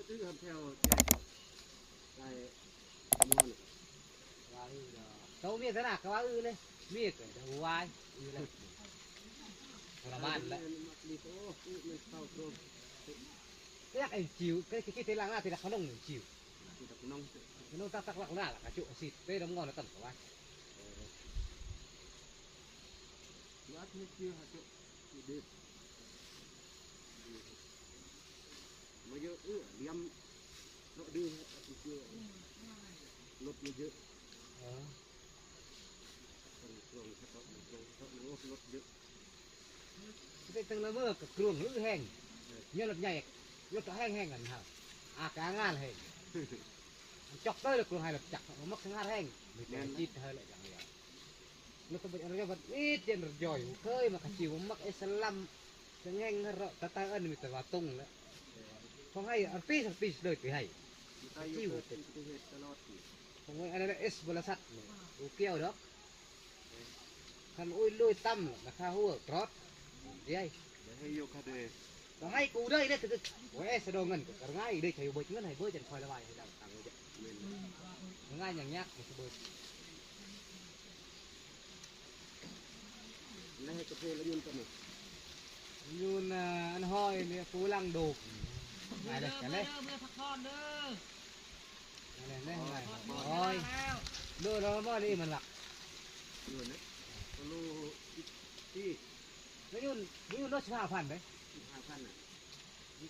ອື ແຖວໃຫຍ່ ໃສ່ໝໍ້ນີ້ ວ່າອືດອກ ໂຕເມຍຂະໜາດກໍວ່າອືເລີຍ ເມຍກໍຈະວາຍອືແລ້ວ ທະລະມານແລ້ວ ມັກດີໂຕ ອື ມັນເຂົ້າໂຕ ຢາກໄອ້ຈິວ ກໍຄິດທີຫຼັງນະ ທີລະຂະໜົງຈິວ ຂະໜົງຕັກໆ ຫຼັກນະ ລະກະຈຸຊິເຕດຳງອນນະ ຕຳກະວາຍ ເອີ ວັດນີ້ຈື່ຫາຈຸ ມາເຢີ ເອີ ລຽມເນາະ ດື ລົດມາເຢີ ເອີ ລົດເຢີ ເປັນຕັ້ງລະເມີກະກລວງຫຼືແຮງ ເອີ ເຍາະລົດໃຫຍ່ ລົດກໍແຮງໆ ນັ້ນຫາ ອາກາງານແຮງ ຈອກເຕີລະກລວງໃຫ້ລະຈັກ ມັກສະຫງາດແຮງ ມີແຕ່ຈິດເຮົາລະຢ່າງດຽວ ລະຕະບັດລະບັດອີດເຢັນລະຢອຍ ເຄີຍມາກະຈິວ ມັກເອສລຳ ສະແງງເຣາະຕະຕາເອີ້ນ ມີແຕ່ວ່າຕຸງລະ ຂອງໃຫ້ອັນປີສອງປີເລີຍໄປໃຫ້ ກະຈິວເຕັມ ຂອງອັນນັ້ນເອສບໍລິສັດນີ້ ບໍ່ກ່ຽວດອກ ຄັນອຸ້ຍລຸຍຕຳລະຄາຫົວກຣອດ ເດ ໃຫ້ຢູ່ຄະເດ ກໍໃຫ້ກູເດີຍເດ້ ໂອ້ຍ ສະດອງເງິນກໍງ່າຍເດ້ ໃຊ້ເບີດເງິນໃຫ້ເບີດ ຈັ່ງຄ່ອຍລະບາຍໃຫ້ດັງຕັງເດ້ ແມ່ນ ງ່າຍຫຍັງຍາກ ໃຫ້ເບີດ ແລ້ວໃຫ້ກາເຟລະຍືນກັນນີ້ ຍືນ ອັນຫ້ອຍນີ້ ປູຫຼັງໂດກ ມາເດີ ມາເດີ ມາເດີ ເມືອພັກຜ່ອນເດີ ມາເດີ ມາເດີ ໂອ້ຍ ໂດນແລ້ວ ບໍ່ນີ້ມັນລັກ ຢູ່ນະ ໂລ ທີ່ ມາຢູ່ ມາຢູ່ໂລສິບຫ້າພັນເດ້ ສິບຫ້າພັນນະ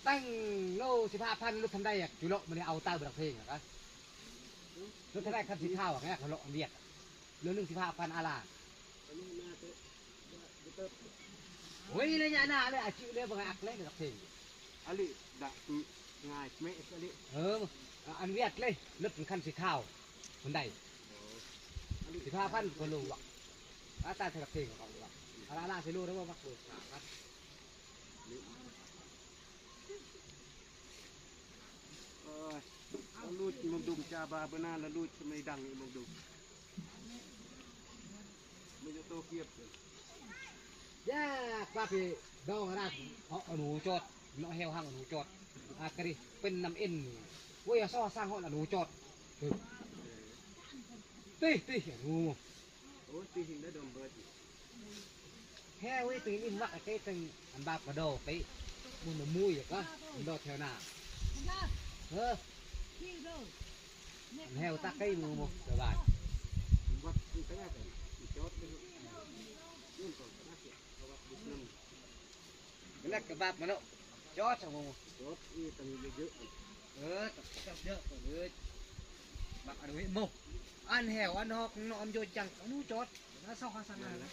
ຕັ້ງໂລສິບຫ້າພັນ ລົດຄັນໃດອະ ຈຸເລາະມານີ້ເອົາຕາຍບໍ່ດັກເພງອະ ລົດຄັນໃດຄັນສີຂາວອະ ເລາະອັນວຽດ ໂລໜຶ່ງສິບຫ້າພັນອາລາ ໂອ້ຍ ໄລຍະໜ້າເລີຍ ອາຊີເລີຍ ບໍ່ໃຫ້ອັກເລີຍ ດັກເພງ ອາລີ ດະ ງ່າຍແມ່ ອາລີ ເອີ ອັນວຽດເລີຍ ລົດຄັນສີຂາວ ຄົນໃດ ໂອ້ ອາລີ ສິບຫ້າພັນກວ່າໂລວະ ອາຕາຍ ດັກເພງເຂົາວ່າ ອາລາ ອາລາ ຊິໂລໄດ້ບໍ່ ມັກໂລສິບຫ້າພັນ ເອີຍ ລະລູດມົງດຸງຈາບາເບີນາ ລະລູດສະໄໝດັງອີ່ມົງດຸງ ມັນຈະໂຕກຽບ ຢາກວ່າໄປດອງອະນາ ເພາະອະໜູຈອດ ເນາະແຮວຫັງອະໜູຈອດ ອາກະດິເປັນນຳເອັນ ໂອ້ຍ ອາຊໍສ້າງຮອດອະໜູຈອດ ຕິ ຕິ ອະໜູ ໂອ້ຍ ຕີຫິງໄດ້ດອມເບີດ ແຮເວີຍ ຕີອິນວັກເກຕັງ ອັນບາບກະດໍເຕ ມຸນມະມຸຍກະ ອັນດໍແຖວໜ້າ ເອີ ອັນແຮວຕັກໄກ່ໝູໝົດສະບາຍ ວັດຄືກະຍາກະ ຈອດເລີຍ ເລື່ອງຂອງຄະນະເຂດ ເອົາວັດບຸດນຳ ແລກກະບາບມາເນາະ ຈອດຊະໂມ ຈອດອີ່ຕັງເຍີະໆ ເອີ ຈອດເຍີະກ່ອນເລີຍ ບັກອະດູເຫະໂມ ອັນແຮວອັນຮອກນອມໂຍຈັງ ອະນຸຈອດ ລະຊອກຫາສັນນັ້ນແຫຼະ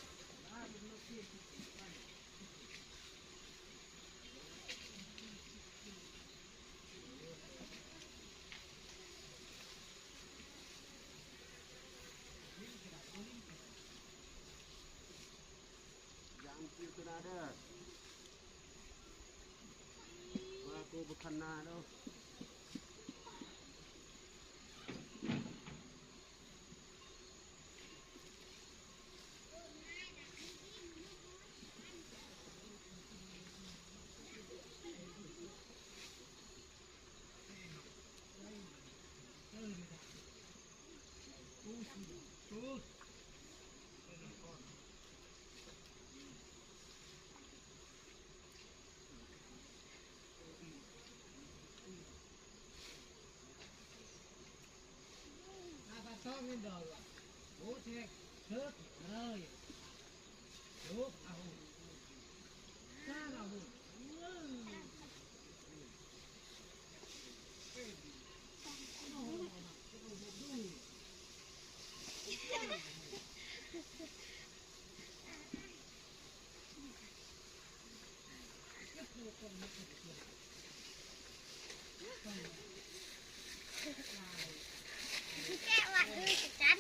ຢາມຈິວໂຕນາເດີ ວ່າກູບໍ່ຄັນນາເດີ. ແກະວ່າຄືກັນ.